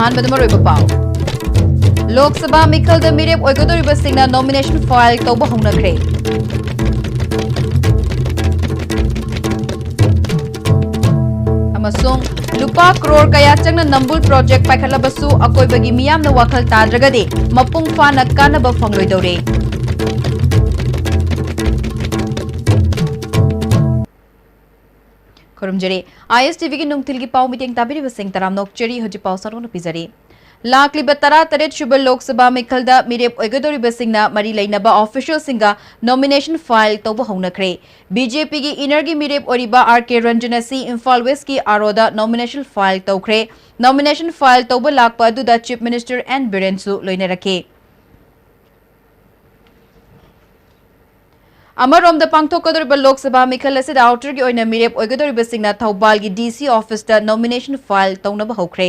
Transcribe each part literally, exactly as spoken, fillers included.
ꯑꯍꯥꯟꯕꯗ ꯃꯔꯨꯑꯣꯏꯕ ꯄꯥꯎ꯫ ꯂꯣꯛ ꯁꯚꯥ ꯃꯤꯈꯜꯗ ꯃꯤꯔꯦꯞ ꯑꯣꯏꯒꯗꯧꯔꯤꯕꯁꯤꯡꯅ nomination file ꯇꯧꯕ ꯍꯧꯅꯈ꯭ꯔꯦ꯫ ꯑꯃꯁꯨꯡ ꯂꯨꯄꯥ ꯀ꯭ꯔꯣꯔ ꯀꯌꯥ ꯆꯪꯅ ꯅꯝꯕꯨꯜ project ꯄꯥꯏꯈꯠꯂꯕꯁꯨ ꯑꯀꯣꯏꯕꯒꯤ ꯃꯤꯌꯥꯝꯅ ꯋꯥꯈꯜ ꯇꯥꯗ꯭ꯔꯒꯗꯤ ꯃꯄꯨꯡ ꯐꯥꯅ ꯀꯥꯟꯅꯕ ꯐꯪꯂꯣꯏꯗꯧꯔꯦ꯫ ꯈꯨꯔꯨꯝꯖꯔꯤ꯫ ISTVꯒꯤ ꯅꯨꯡꯊꯤꯜꯒꯤ ꯄꯥꯎ ꯃꯤꯠꯌꯦꯡ ꯇꯥꯕꯤꯔꯤꯕꯁꯤꯡ ꯇꯔꯥꯝꯅ ꯑꯣꯛꯆꯔꯤ꯫ ꯍꯧꯖꯤꯛ ꯄꯥꯎ ꯁꯟꯗꯣꯛꯅ ꯄꯤꯖꯔꯤ꯫ ꯂꯥꯛꯂꯤꯕ ꯇꯔꯥꯇꯔꯦꯠ ꯁꯨꯕ ꯂꯣꯛ ꯁꯚꯥ ꯃꯤꯈꯜꯗ ꯃꯤꯔꯦꯞ ꯑꯣꯏꯒꯗꯧꯔꯤꯕꯁꯤꯡꯅ ꯃꯔꯤ ꯂꯩꯅꯕ officialꯁꯤꯡꯒ nomination file ꯇꯧꯕ ꯍꯧꯅꯈ꯭ꯔꯦ꯫ BJPꯒꯤ innerꯒꯤ ꯃꯤꯔꯦꯞ ꯑꯣꯏꯔꯤꯕ R K ꯔꯟꯖꯟ ꯑꯁꯤ ꯏꯝꯐꯥꯜ Westꯀꯤ ROꯗ nomination file ꯇꯧꯈ꯭ꯔꯦ꯫ Nomination file ꯇꯧꯕ ꯂꯥꯛꯄ ꯑꯗꯨꯗ Chief Minister N ꯕꯤꯔꯦꯟꯁꯨ ꯂꯣꯏꯅꯔꯛꯈꯤ꯫ ꯑꯃꯔꯣꯝꯗ ꯄꯥꯡꯊꯣꯛꯀꯗꯧꯔꯤꯕ ꯂꯣꯛ ꯁꯚꯥ ꯃꯤꯈꯜ ꯑꯁꯤꯗ outerꯒꯤ ꯑꯣꯏꯅ ꯃꯤꯔꯦꯞ ꯑꯣꯏꯒꯗꯧꯔꯤꯕꯁꯤꯡꯅ ꯊꯧꯕꯥꯜꯒꯤ DC officeꯇ nomination file ꯇꯧꯅꯕ ꯍꯧꯈ꯭ꯔꯦ꯫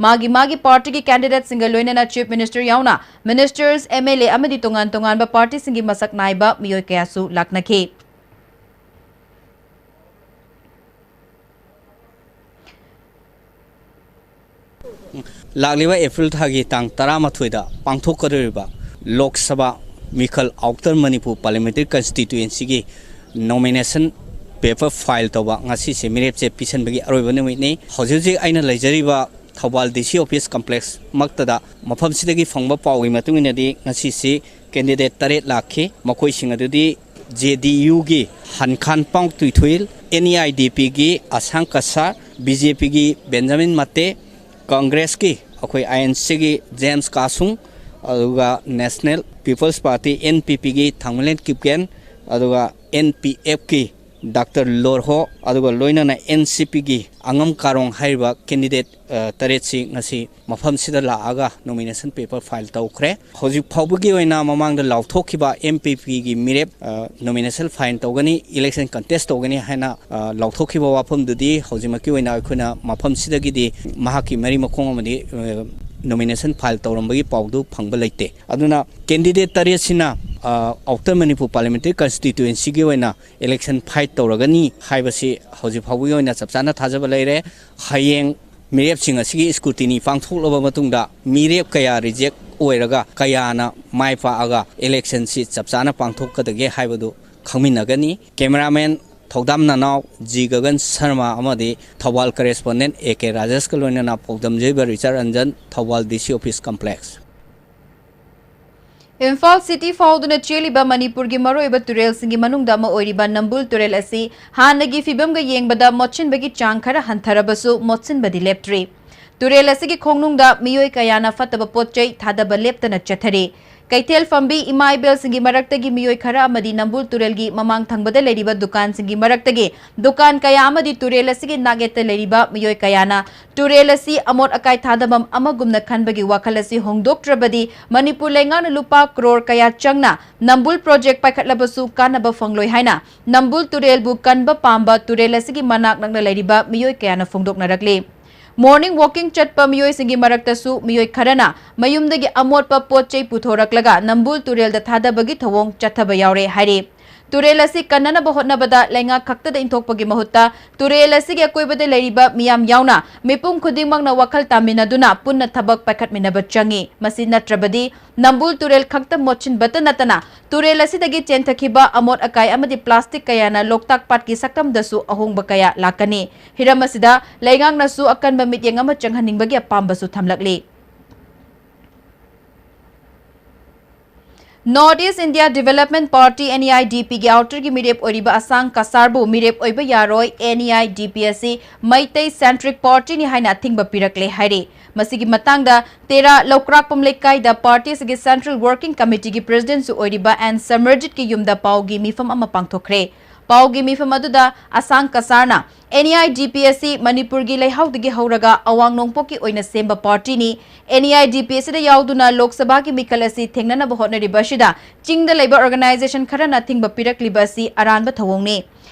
ꯃꯥꯒꯤ ꯃꯥꯒꯤ partyꯒꯤ candidateꯁꯤꯡꯒ ꯂꯣꯏꯅꯅ Chief Minister ꯌꯥꯎꯅ ministers, MLA ꯑꯃꯗꯤ ꯇꯣꯉꯥꯟ ꯇꯣꯉꯥꯟꯕ partyꯁꯤꯡꯒꯤ ꯃꯁꯛ ꯅꯥꯏꯕ ꯃꯤꯑꯣꯏ ꯀꯌꯥꯁꯨ ꯂꯥꯛꯅꯈꯤ꯫ ꯂꯥꯛꯂꯤꯕ ꯑꯦꯄ꯭ꯔꯤꯜ ꯊꯥꯒꯤ ꯇꯥꯡ ꯇꯔꯥꯃꯥꯊꯣꯏꯗ ꯄꯥꯡꯊꯣꯛꯀꯗꯧꯔꯤꯕ ꯂꯣꯛ ꯁꯚꯥ ꯃꯤꯈꯜ Outer Manipur Parliamentary Constituencyꯒꯤ nomination paper file ꯇꯧꯕ ꯉꯁꯤꯁꯦ ꯃꯤꯔꯦꯞꯁꯦ ꯄꯤꯁꯟꯕꯒꯤ ꯑꯔꯣꯏꯕ ꯅꯨꯃꯤꯠꯅꯤ꯫ ꯍꯧꯖꯤꯛ ꯍꯧꯖꯤꯛ ꯑꯩꯅ ꯂꯩꯖꯔꯤꯕ ꯊꯧꯕꯥꯜ DC office complex ꯃꯛꯇꯗ ꯃꯐꯝꯁꯤꯗꯒꯤ ꯐꯪꯕ ꯄꯥꯎꯒꯤ ꯃꯇꯨꯡ ꯏꯟꯅꯗꯤ ꯉꯁꯤꯁꯤ candidate ꯇꯔꯦꯠ ꯂꯥꯛꯈꯤ꯫ ꯃꯈꯣꯏꯁꯤꯡ ꯑꯗꯨꯗꯤ JDUꯒꯤ ꯍꯟꯈꯥꯟꯄꯥꯎ ꯇꯨꯏꯊꯨꯏꯜ, NEIDPꯒꯤ ꯑꯁꯥꯡ ꯀꯁꯥꯔ, BJPꯒꯤ ꯕꯦꯟꯖꯥꯃꯤꯟ ꯃꯇꯦ, ꯀꯪꯒ꯭ꯔꯦꯁꯀꯤ ꯑꯩꯈꯣꯏ INCꯒꯤ ꯖꯦꯝꯁ ꯀꯥꯁꯨꯡ, ꯑꯗꯨꯒ National People's Party, NPPꯒꯤ ꯊꯥꯡꯃꯩꯂꯦꯟ ꯀꯤꯞꯒꯦꯟ, ꯑꯗꯨꯒ NPFꯀꯤ ꯗꯥꯛꯇꯔ ꯂꯣꯔꯍꯣ, ꯑꯗꯨꯒ ꯂꯣꯏꯅꯅ NCPꯒꯤ ꯑꯉꯝ ꯀꯥꯔꯣꯡ ꯍꯥꯏꯔꯤꯕ candidate, ꯑ, ꯇꯔꯦꯠꯁꯤ ꯉꯁꯤ ꯃꯐꯝꯁꯤꯗ ꯂꯥꯛꯑꯒ nomination paper file ꯇꯧꯈ꯭ꯔꯦ꯫ ꯍꯧꯖꯤꯛ ꯐꯥꯎꯕꯒꯤ ꯑꯣꯏꯅ ꯃꯃꯥꯡꯗ ꯂꯥꯎꯊꯣꯛꯈꯤꯕ NPPꯒꯤ ꯃꯤꯔꯦꯞ, ꯑ, nomination file ꯇꯧꯒꯅꯤ, election contest ꯇꯧꯒꯅꯤ ꯍꯥꯏꯅ, ꯑ, ꯂꯥꯎꯊꯣꯛꯈꯤꯕ ꯋꯥꯐꯝꯗꯨꯗꯤ ꯍꯧꯖꯤꯛꯃꯛꯀꯤ ꯑꯣꯏꯅ ꯑꯩꯈꯣꯏꯅ ꯃꯐꯝꯁꯤꯗꯒꯤꯗꯤ ꯃꯍꯥꯛꯀꯤ ꯃꯔꯤ ꯃꯈꯣꯡ ꯑꯃꯗꯤ, ꯑ, nomination file ꯇꯧꯔꯝꯕꯒꯤ ꯄꯥꯎꯗꯨ ꯐꯪꯕ ꯂꯩꯇꯦ꯫ ꯑꯗꯨꯅ candidate ꯇꯔꯦꯠꯁꯤꯅ, ꯑ, Outer Manipur Parliamentary Constituencyꯒꯤ ꯑꯣꯏꯅ election fight ꯇꯧꯔꯒꯅꯤ ꯍꯥꯏꯕꯁꯤ ꯍꯧꯖꯤꯛ ꯐꯥꯎꯕꯒꯤ ꯑꯣꯏꯅ ꯆꯞ ꯆꯥꯅ ꯊꯥꯖꯕ ꯂꯩꯔꯦ꯫ ꯍꯌꯦꯡ ꯃꯤꯔꯦꯞꯁꯤꯡ ꯑꯁꯤꯒꯤ scrutiny ꯄꯥꯡꯊꯣꯛꯂꯕ ꯃꯇꯨꯡꯗ ꯃꯤꯔꯦꯞ ꯀꯌꯥ reject ꯑꯣꯏꯔꯒ ꯀꯌꯥꯅ ꯃꯥꯏ ꯄꯥꯛꯑꯒ election ꯁꯤ ꯆꯞ ꯆꯥꯅ ꯄꯥꯡꯊꯣꯛꯀꯗꯒꯦ ꯍꯥꯏꯕꯗꯨ ꯈꯪꯃꯤꯟꯅꯒꯅꯤ꯫ Cameraman ꯊꯧꯗꯥꯝ ꯅꯅꯥꯎ, ꯖꯤ ꯒꯒꯟ ꯁꯔꯃ ꯑꯃꯗꯤ ꯊꯧꯕꯥꯜ correspondent ꯑꯦ ꯀꯦ ꯔꯥꯖꯦꯁꯀ ꯂꯣꯏꯅꯅ ꯄꯥꯎꯗꯝꯖꯩꯕ ꯔꯤꯆꯥꯔꯗ ꯔꯟꯖꯟ, ꯊꯧꯕꯥꯜ ꯗꯤ ꯁꯤ office complex꯫ ꯏꯝꯐꯥꯜ city ꯐꯥꯎꯗꯨꯅ ꯆꯦꯜꯂꯤꯕ ꯃꯅꯤꯄꯨꯔꯒꯤ ꯃꯔꯨꯑꯣꯏꯕ ꯇꯨꯔꯦꯜꯁꯤꯡꯒꯤ ꯃꯅꯨꯡꯗ ꯑꯃ ꯑꯣꯏꯔꯤꯕ ꯅꯝꯕꯨꯜ ꯇꯨꯔꯦꯜ ꯑꯁꯤ ꯍꯥꯟꯅꯒꯤ ꯐꯤꯕꯝꯒ ꯌꯦꯡꯕꯗ ꯃꯣꯠꯁꯤꯟꯕꯒꯤ ꯆꯥꯡ ꯈꯔ ꯍꯟꯊꯔꯕꯁꯨ ꯃꯣꯠꯁꯤꯟꯕꯗꯤ ꯂꯦꯞꯇ꯭ꯔꯤ꯫ ꯇꯨꯔꯦꯜ ꯑꯁꯤꯒꯤ ꯈꯣꯡꯅꯨꯡꯗ ꯃꯤꯑꯣꯏ ꯀꯌꯥꯅ ꯐꯠꯇꯕ ꯄꯣꯠ ꯆꯩ ꯊꯥꯗꯕ ꯂꯦꯞꯇꯅ ꯆꯠꯊꯔꯤ꯫ ꯀꯩꯊꯦꯜ ꯐꯝꯕꯤ ꯏꯃꯥ ꯏꯕꯦꯜꯁꯤꯡꯒꯤ ꯃꯔꯛꯇꯒꯤ ꯃꯤꯑꯣꯏ ꯈꯔ ꯑꯃꯗꯤ ꯅꯝꯕꯨꯜ ꯇꯨꯔꯦꯜꯒꯤ ꯃꯃꯥꯡ ꯊꯪꯕꯗ ꯂꯩꯔꯤꯕ ꯗꯨꯀꯥꯟꯁꯤꯡꯒꯤ ꯃꯔꯛꯇꯒꯤ ꯗꯨꯀꯥꯟ ꯀꯌꯥ ꯑꯃꯗꯤ ꯇꯨꯔꯦꯜ ꯑꯁꯤꯒꯤ ꯅꯥꯛꯌꯦꯠꯇ ꯂꯩꯔꯤꯕ ꯃꯤꯑꯣꯏ ꯀꯌꯥꯅ ꯇꯨꯔꯦꯜ ꯑꯁꯤ ꯑꯃꯣꯠ ꯑꯀꯥꯏ ꯊꯥꯗꯐꯝ ꯑꯃꯒꯨꯝꯅ ꯈꯟꯕꯒꯤ ꯋꯥꯈꯜ ꯑꯁꯤ ꯍꯣꯡꯗꯣꯛꯇ꯭ꯔꯕꯗꯤ ꯃꯅꯤꯄꯨꯔ ꯂꯩꯉꯥꯛꯅ ꯂꯨꯄꯥ ꯀ꯭ꯔꯣꯔ ꯀꯌꯥ ꯆꯪꯅ ꯅꯝꯕꯨꯜ project ꯄꯥꯏꯈꯠꯂꯕꯁꯨ ꯀꯥꯟꯅꯕ ꯐꯪꯂꯣꯏ ꯍꯥꯏꯅ ꯅꯝꯕꯨꯜ ꯇꯨꯔꯦꯜꯕꯨ ꯀꯟꯕ ꯄꯥꯝꯕ ꯇꯨꯔꯦꯜ ꯑꯁꯤꯒꯤ ꯃꯅꯥꯛ ꯅꯛꯅ ꯂꯩꯔꯤꯕ ꯃꯤꯑꯣꯏ ꯀꯌꯥꯅ ꯐꯣꯡꯗꯣꯛꯅꯔꯛꯂꯤ꯫ Morning walking ꯆꯠꯄ ꯃꯤꯑꯣꯏꯁꯤꯡꯒꯤ ꯃꯔꯛꯇꯁꯨ ꯃꯤꯑꯣꯏ ꯈꯔꯅ ꯃꯌꯨꯝꯗꯒꯤ ꯑꯃꯣꯠꯄ ꯄꯣꯠ ꯆꯩ ꯄꯨꯊꯣꯔꯛꯂꯒ ꯅꯝꯕꯨꯜ ꯇꯨꯔꯦꯜꯗ ꯊꯥꯗꯕꯒꯤ ꯊꯧꯑꯣꯡ ꯆꯠꯊꯕ ꯌꯥꯎꯔꯦ ꯍꯥꯏꯔꯤ꯫ ꯇꯨꯔꯦꯜ ꯑꯁꯤ ꯀꯟꯅꯅꯕ ꯍꯣꯠꯅꯕꯗ ꯂꯩꯉꯥꯛ ꯈꯛꯇꯗ ꯏꯟꯊꯣꯛꯄꯒꯤ ꯃꯍꯨꯠꯇ ꯇꯨꯔꯦꯜ ꯑꯁꯤꯒꯤ ꯑꯀꯣꯏꯕꯗ ꯂꯩꯔꯤꯕ ꯃꯤꯌꯥꯝ ꯌꯥꯎꯅ ꯃꯤꯄꯨꯝ ꯈꯨꯗꯤꯡꯃꯛꯅ ꯋꯥꯈꯜ ꯇꯥꯃꯤꯟꯅꯗꯨꯅ ꯄꯨꯟꯅ ꯊꯕꯛ ꯄꯥꯏꯈꯠꯃꯤꯟꯅꯕ ꯆꯪꯏ꯫ ꯃꯁꯤ ꯅꯠꯇ꯭ꯔꯕꯗꯤ ꯅꯝꯕꯨꯜ ꯇꯨꯔꯦꯜ ꯈꯛꯇ ꯃꯣꯠꯁꯤꯟꯕꯇ ꯅꯠꯇꯅ ꯇꯨꯔꯦꯜ ꯑꯁꯤꯗꯒꯤ ꯆꯦꯟꯊꯈꯤꯕ ꯑꯃꯣꯠ ꯑꯀꯥꯏ ꯑꯃꯗꯤ plastic ꯀꯌꯥꯅ ꯂꯣꯛꯇꯥꯛ ꯄꯥꯠꯀꯤ ꯁꯛꯇꯝꯗꯁꯨ ꯑꯍꯣꯡꯕ ꯀꯌꯥ ꯂꯥꯛꯀꯅꯤ꯫ ꯍꯤꯔꯝ ꯑꯁꯤꯗ ꯂꯩꯉꯥꯛꯅꯁꯨ ꯑꯀꯟꯕ ꯃꯤꯠꯌꯦꯡ ꯑꯃ ꯆꯪꯍꯟꯅꯤꯡꯕꯒꯤ ꯑꯄꯥꯝꯕꯁꯨ ꯊꯝꯂꯛꯂꯤ꯫ North East India Development Party, NEIDP ꯒꯤ outer ꯒꯤ ꯃꯤꯔꯦꯞ ꯑꯣꯏꯔꯤꯕ ꯑꯁꯥꯡ ꯀꯁꯥꯔꯕꯨ ꯃꯤꯔꯦꯞ ꯑꯣꯏꯕ ꯌꯥꯔꯣꯏ, NEIDP ꯑꯁꯤ ꯃꯩꯇꯩ centric party ꯅꯤ ꯍꯥꯏꯅ ꯑꯊꯤꯡꯕ ꯄꯤꯔꯛꯂꯦ ꯍꯥꯏꯔꯤ꯫ ꯃꯁꯤꯒꯤ ꯃꯇꯥꯡꯗ ꯇꯦꯔꯥ ꯂꯧꯀ꯭ꯔꯥꯛꯄꯝ ꯂꯩꯀꯥꯏꯗ party ꯑꯁꯤꯒꯤ central working committee ꯒꯤ president ꯁꯨ ꯑꯣꯏꯔꯤꯕ ꯑꯦꯟ ꯁꯃꯔꯖꯤꯠꯀꯤ ꯌꯨꯝꯗ ꯄꯥꯎꯒꯤ ꯃꯤꯐꯝ ꯑꯃ ꯄꯥꯡꯊꯣꯛꯈ꯭ꯔꯦ꯫ ꯄꯥꯎꯒꯤ ꯃꯤꯐꯝ ꯑꯗꯨꯗ ꯑꯁꯥꯡ ꯀꯁꯥꯔꯅ NEIDP ꯑꯁꯤ ꯃꯅꯤꯄꯨꯔꯒꯤ ꯂꯩꯍꯥꯎꯗꯒꯤ ꯍꯧꯔꯒ ꯑꯋꯥꯡ ꯅꯣꯡꯄꯣꯛꯀꯤ ꯑꯣꯏꯅ ꯁꯦꯝꯕ party ꯅꯤ꯫ NEIDP ꯑꯁꯤꯗ ꯌꯥꯎꯗꯨꯅ ꯂꯣꯛ ꯁꯚꯥꯒꯤ ꯃꯤꯈꯜ ꯑꯁꯤ ꯊꯦꯡꯅꯅꯕ ꯍꯣꯠꯅꯔꯤꯕ ꯑꯁꯤꯗ ꯆꯤꯡꯗ ꯂꯩꯕ organization ꯈꯔꯅ ꯑꯊꯤꯡꯕ ꯄꯤꯔꯛꯂꯤꯕ ꯑꯁꯤ ꯑꯔꯥꯟꯕ ꯊꯧꯑꯣꯡꯅꯤ꯫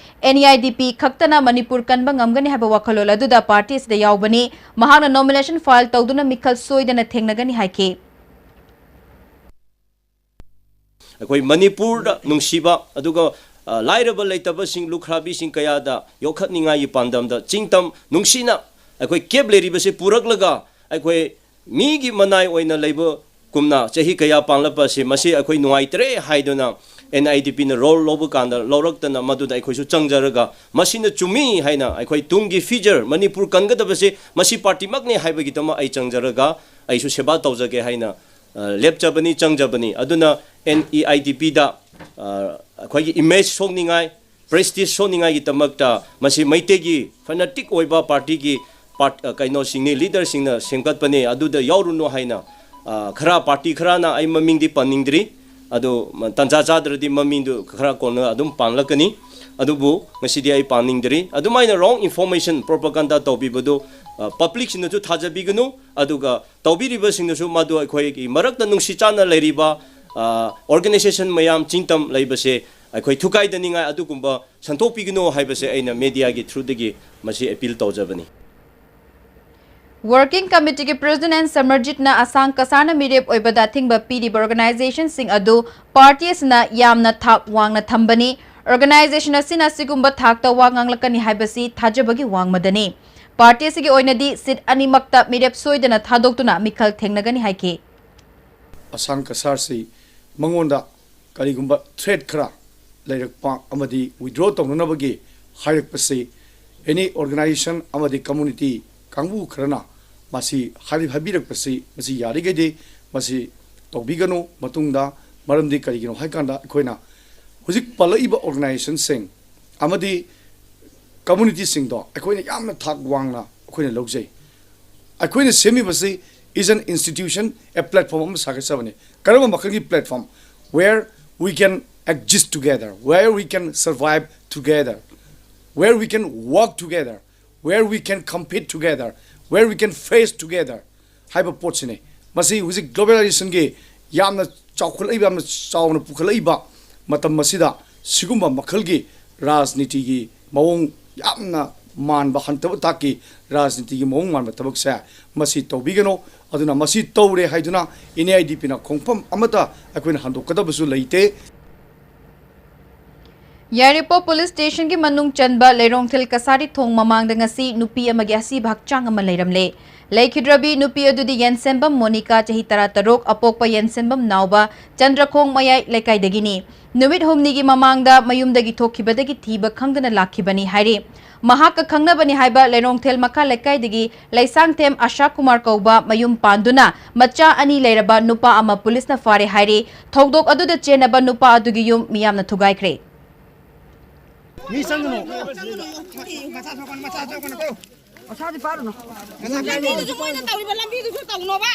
NEIDP ꯈꯛꯇꯅ ꯃꯅꯤꯄꯨꯔ ꯀꯟꯕ ꯉꯝꯒꯅꯤ ꯍꯥꯏꯕ ꯋꯥꯈꯜꯂꯣꯟ ꯑꯗꯨꯗ party ꯑꯁꯤꯗ ꯌꯥꯎꯕꯅꯤ꯫ ꯃꯍꯥꯛꯅ nomination file ꯇꯧꯗꯨꯅ ꯃꯤꯈꯜ ꯁꯣꯏꯗꯅ ꯊꯦꯡꯅꯒꯅꯤ ꯍꯥꯏꯈꯤ꯫ ꯑꯩꯈꯣꯏ ꯃꯅꯤꯄꯨꯔꯗ ꯅꯨꯡꯁꯤꯕ, ꯑꯗꯨꯒ, ꯑ, ꯂꯥꯏꯔꯕ ꯂꯩꯇꯕꯁꯤꯡ, ꯂꯨꯈ꯭ꯔꯥꯕꯤꯁꯤꯡ ꯀꯌꯥꯗ ꯌꯣꯛꯈꯠꯅꯤꯡꯉꯥꯏꯒꯤ ꯄꯥꯟꯗꯝꯗ ꯆꯤꯡꯇꯝ ꯅꯨꯡꯁꯤꯅ ꯑꯩꯈꯣꯏ ꯀꯦꯞ ꯂꯩꯔꯤꯕꯁꯤ ꯄꯨꯔꯛꯂꯒ ꯑꯩꯈꯣꯏ ꯃꯤꯒꯤ ꯃꯅꯥꯏ ꯑꯣꯏꯅ ꯂꯩꯕ ꯀꯨꯝꯅ ꯆꯍꯤ ꯀꯌꯥ ꯄꯥꯡꯂꯛꯄ ꯑꯁꯤ ꯃꯁꯤ ꯑꯩꯈꯣꯏ ꯅꯨꯡꯉꯥꯏꯇ꯭ꯔꯦ ꯍꯥꯏꯗꯨꯅ N I D P ꯅ ꯔꯣꯜ ꯂꯧꯕ ꯀꯥꯟꯗ ꯂꯧꯔꯛꯇꯅ ꯃꯗꯨꯗ ꯑꯩꯈꯣꯏꯁꯨ ꯆꯪꯖꯔꯒ ꯃꯁꯤꯅ ꯆꯨꯝꯃꯤ ꯍꯥꯏꯅ ꯑꯩꯈꯣꯏ ꯇꯨꯡꯒꯤ ꯐ꯭ꯌꯨꯆꯔ ꯃꯅꯤꯄꯨꯔ ꯀꯟꯒꯗꯕꯁꯦ ꯃꯁꯤ ꯄꯥꯔꯇꯤꯃꯛꯅꯤ ꯍꯥꯏꯕꯒꯤꯗꯃꯛ ꯑꯩ ꯆꯪꯖꯔꯒ ꯑꯩꯁꯨ ꯁꯦꯕꯥ ꯇꯧꯖꯒꯦ ꯍꯥꯏꯅ ꯑ, ꯂꯦꯞꯆꯕꯅꯤ, ꯆꯪꯖꯕꯅꯤ꯫ ꯑꯗꯨꯅ N E I D P ꯗ ꯑ, ꯑꯩꯈꯣꯏꯒꯤ ꯏꯃꯦꯖ ꯁꯣꯛꯅꯤꯡꯉꯥꯏ, ꯄ꯭ꯔꯦꯁꯇꯤꯖ ꯁꯣꯛꯅꯤꯡꯉꯥꯏꯒꯤꯗꯃꯛꯇ ꯃꯁꯤ ꯃꯩꯇꯩꯒꯤ ꯐꯦꯅꯥꯇꯤꯛ ꯑꯣꯏꯕ ꯄꯥꯔꯇꯤꯒꯤ ꯄꯥꯔꯠ ꯑ, ꯀꯩꯅꯣꯁꯤꯡꯅꯤ, ꯂꯤꯗꯔꯁꯤꯡꯅ ꯁꯦꯝꯒꯠꯄꯅꯤ, ꯑꯗꯨꯗ ꯌꯥꯎꯔꯨꯅꯨ ꯍꯥꯏꯅ ꯑ, ꯈꯔ ꯄꯥꯔꯇꯤ ꯈꯔꯅ, ꯑꯩ ꯃꯃꯤꯡꯗꯤ ꯄꯟꯅꯤꯡꯗ꯭ꯔꯤ, ꯑꯗꯨ ꯃ-, ꯇꯟꯖꯥ ꯆꯥꯗ꯭ꯔꯗꯤ ꯃꯃꯤꯡꯗꯨ ꯈꯔ ꯀꯣꯟꯅ ꯑꯗꯨꯝ ꯄꯥꯡꯂꯛꯀꯅꯤ꯫ ꯑꯗꯨꯕꯨ ꯉꯁꯤꯗꯤ ꯑꯩ ꯄꯥꯡꯅꯤꯡꯗ꯭ꯔꯤ꯫ ꯑꯗꯨꯃꯥꯏꯅ ꯔꯣꯡ ꯏꯟꯐꯣꯔꯃꯦꯁꯟ, ꯄ꯭ꯔꯣꯄꯥꯒꯥꯟꯗꯥ ꯇꯧꯕꯤꯕꯗꯨ ꯑ, ꯄꯕ꯭ꯂꯤꯛꯁꯤꯡꯅꯁꯨ ꯊꯥꯖꯕꯤꯒꯅꯨ, ꯑꯗꯨꯒ ꯇꯧꯕꯤꯔꯤꯕꯁꯤꯡꯅꯁꯨ ꯃꯗꯨ ꯑꯩꯈꯣꯏꯒꯤ ꯃꯔꯛꯇ ꯅꯨꯡꯁꯤ ꯆꯥꯟꯅ ꯂꯩꯔꯤꯕ ꯑ, ꯑꯣꯔꯒꯅꯥꯏꯖꯦꯁꯟ ꯃꯌꯥꯝ ꯆꯤꯡꯇꯝ ꯂꯩꯕꯁꯦ ꯑꯩꯈꯣꯏ ꯊꯨꯒꯥꯏꯗꯅꯤꯡꯉꯥꯏ ꯑꯗꯨꯒꯨꯝꯕ ꯁꯟꯗꯣꯛꯄꯤꯒꯅꯨ ꯍꯥꯏꯕꯁꯦ ꯑꯩꯅ ꯃꯦꯗꯤꯌꯥꯒꯤ ꯊ꯭ꯔꯨꯗꯒꯤ ꯃꯁꯤ ꯑꯦꯄꯤꯜ ꯇꯧꯖꯕꯅꯤ꯫ ꯋꯥꯔꯀꯤꯡ ꯀꯃꯤꯇꯤꯒꯤ ꯄ꯭ꯔꯦꯁꯤꯗꯦꯟꯠ ꯁꯃꯔꯖꯤꯠꯅ ꯑꯁꯥꯡ ꯀꯁꯥꯔꯅ ꯃꯤꯔꯦꯞ ꯑꯣꯏꯕꯗ ꯑꯊꯤꯡꯕ ꯄꯤꯔꯤꯕ ꯑꯣꯔꯒꯅꯥꯏꯖꯦꯁꯟꯁꯤꯡ ꯑꯗꯨ ꯄꯥꯔꯇꯤ ꯑꯁꯤꯅ ꯌꯥꯝꯅ ꯊꯥꯛ ꯋꯥꯡꯅ ꯊꯝꯕꯅꯤ꯫ ꯑꯣꯔꯒꯅꯥꯏꯖꯦꯁꯟ ꯑꯁꯤꯅ ꯑꯁꯤꯒꯨꯝꯕ ꯊꯥꯛꯇ ꯋꯥ ꯉꯥꯡꯂꯛꯀꯅꯤ ꯍꯥꯏꯕꯁꯤ ꯊꯥꯖꯕꯒꯤ ꯋꯥꯡꯃꯗꯅꯤ꯫ ꯄꯥꯔꯇꯤ ꯑꯁꯤꯒꯤ ꯑꯣꯏꯅꯗꯤ ꯁꯤꯠ ꯑꯅꯤꯃꯛꯇ ꯃꯤꯔꯦꯞ ꯁꯣꯏꯗꯅ ꯊꯥꯗꯣꯛꯇꯨꯅ ꯃꯤꯈꯜ ꯊꯦꯡꯅꯒꯅꯤ ꯍꯥꯏꯈꯤ꯫ ꯑꯁꯥꯡ ꯀꯁꯥꯔꯁꯤ ꯃꯉꯣꯟꯗ ꯀꯔꯤꯒꯨꯝꯕ ꯊ꯭ꯔꯦꯠ ꯈꯔ ꯂꯩꯔꯛꯄ ꯑꯃꯗꯤ ꯋꯤꯗ꯭ꯔꯣ ꯇꯧꯅꯅꯕꯒꯤ ꯍꯥꯏꯔꯛꯄꯁꯤ ꯑꯦꯅꯤ ꯑꯣꯔꯒꯅꯥꯏꯖꯦꯁꯟ ꯑꯃꯗꯤ ꯀꯝꯃꯨꯅꯤꯇꯤ ꯀꯥꯡꯕꯨ ꯈꯔꯅ ꯃꯁꯤ ꯍꯥꯏꯕꯤꯔꯛꯄꯁꯤ ꯃꯁꯤ ꯌꯥꯔꯤꯈꯩꯗꯤ ꯃꯁꯤ ꯇꯧꯕꯤꯒꯅꯨ ꯃꯇꯨꯡꯗ꯫ ꯃꯔꯝꯗꯤ ꯀꯔꯤꯒꯤꯅꯣ ꯍꯥꯏꯀꯥꯟꯗ ꯑꯩꯈꯣꯏꯅ ꯍꯧꯖꯤꯛ ꯄꯜꯂꯛꯏꯕ ꯑꯣꯔꯒꯅꯥꯏꯖꯦꯁꯟꯁꯤꯡ ꯑꯃꯗꯤ ꯀꯝꯃꯨꯅꯤꯇꯤꯁꯤꯡꯗꯣ ꯑꯩꯈꯣꯏꯅ ꯌꯥꯝꯅ ꯊꯥꯛ ꯋꯥꯡꯅ ꯑꯩꯈꯣꯏꯅ ꯂꯧꯖꯩ꯫ ꯑꯩꯈꯣꯏꯅ ꯁꯦꯝꯃꯤꯕꯁꯤ is an institution, a platform ꯑꯃ ꯁꯥꯒꯠꯆꯕꯅꯤ꯫ ꯀꯔꯝꯕ ꯃꯈꯜꯒꯤ platform? Where we can exist together, where we can survive together, where we can work together, where we can compete together, where we can face together ꯍꯥꯏꯕ ꯄꯣꯠꯁꯤꯅꯤ꯫ ꯃꯁꯤ ꯍꯧꯖꯤꯛ ꯒ꯭ꯂꯣꯕꯦꯂꯥꯏꯖꯦꯁꯟꯒꯤ ꯌꯥꯝꯅ ꯆꯥꯎꯈꯠꯂꯛꯏꯕ, ꯌꯥꯝꯅ ꯆꯥꯎꯅ ꯄꯨꯈꯠꯂꯛꯏꯕ ꯃꯇꯝ ꯑꯁꯤꯗ ꯁꯤꯒꯨꯝꯕ ꯃꯈꯜꯒꯤ ꯔꯥꯖꯅꯤꯇꯤꯒꯤ ꯃꯑꯣꯡ ꯌꯥꯝꯅ ꯃꯥꯟꯕ ꯍꯟꯊꯕ ꯊꯥꯛꯀꯤ ꯔꯥꯖꯅꯤꯇꯤꯒꯤ ꯃꯑꯣꯡ ꯃꯥꯟꯕ ꯊꯕꯛꯁꯦ ꯃꯁꯤ ꯇꯧꯕꯤꯒꯅꯨ꯫ ꯑꯗꯨꯅ ꯃꯁꯤ ꯇꯧꯔꯦ ꯍꯥꯏꯗꯨꯅ N E I D P ꯅ ꯈꯣꯡꯐꯝ ꯑꯃꯠꯇ ꯑꯩꯈꯣꯏꯅ ꯍꯟꯗꯣꯛꯀꯗꯕꯁꯨ ꯂꯩꯇꯦ꯫ ꯌꯥꯏꯔꯤꯄꯣꯛ ꯄꯨꯂꯤꯁ ꯁ꯭ꯇꯦꯁꯟꯒꯤ ꯃꯅꯨꯡ ꯆꯟꯕ ꯂꯩꯔꯣꯡꯊꯦꯜ ꯀꯁꯥꯔꯤ ꯊꯣꯡ ꯃꯃꯥꯡꯗ ꯉꯁꯤ ꯅꯨꯄꯤ ꯑꯃꯒꯤ ꯑꯁꯤꯕ ꯍꯛꯆꯥꯡ ꯑꯃ ꯂꯩꯔꯝꯂꯦ꯫ ꯂꯩꯈꯤꯗ꯭ꯔꯕꯤ ꯅꯨꯄꯤ ꯑꯗꯨꯗꯤ ꯌꯦꯟꯁꯦꯝꯕꯝ ꯃꯣꯅꯤꯀꯥ, ꯆꯍꯤ ꯇꯔꯥꯇꯔꯨꯛ, ꯑꯄꯣꯛꯄ ꯌꯦꯟꯁꯦꯝꯕꯝ ꯅꯥꯎꯕ, ꯆꯟꯗ꯭ꯔꯈꯣꯡ ꯃꯌꯥꯏ ꯂꯩꯀꯥꯏꯗꯒꯤꯅꯤ꯫ ꯅꯨꯃꯤꯠ ꯍꯨꯝꯅꯤꯒꯤ ꯃꯃꯥꯡꯗ ꯃꯌꯨꯝꯗꯒꯤ ꯊꯣꯛꯈꯤꯕꯗꯒꯤ ꯊꯤꯕ ꯈꯪꯗꯅ ꯂꯥꯛꯈꯤꯕꯅꯤ ꯍꯥꯏꯔꯤ꯫ ꯃꯍꯥꯛꯀ ꯈꯪꯅꯕꯅꯤ ꯍꯥꯏꯕ ꯂꯩꯔꯣꯡꯊꯦꯜ ꯃꯈꯥ ꯂꯩꯀꯥꯏꯗꯒꯤ ꯂꯩꯁꯥꯡꯊꯦꯝ ꯑꯁꯥ ꯀꯨꯃꯥꯔ ꯀꯧꯕ ꯃꯌꯨꯝ ꯄꯥꯟꯗꯨꯅ ꯃꯆꯥ ꯑꯅꯤ ꯂꯩꯔꯕ ꯅꯨꯄꯥ ꯑꯃ ꯄꯨꯂꯤꯁꯅ ꯐꯥꯔꯦ ꯍꯥꯏꯔꯤ꯫ ꯊꯧꯗꯣꯛ ꯑꯗꯨꯗ ꯆꯦꯟꯅꯕ ꯅꯨꯄꯥ ꯑꯗꯨꯒꯤ ꯌꯨꯝ ꯃꯤꯌꯥꯝꯅ ꯊꯨꯒꯥꯏꯈ꯭ꯔꯦ꯫ ꯃꯤ ꯆꯪꯒꯅꯨ꯫ ꯃꯆꯥ ꯁꯣꯛꯀꯅꯨ, ꯃꯆꯥ ꯁꯣꯛꯀꯅꯨ ꯀꯣ꯫ ꯃꯁꯥꯗꯤ ꯄꯥꯔꯨꯅꯨ꯫ ꯂꯝꯕꯤꯗꯨꯁꯨ ꯃꯣꯏꯅ ꯇꯧꯔꯤꯕ ꯂꯝꯕꯤꯗꯨꯁꯨ ꯇꯧꯅꯣꯕ꯫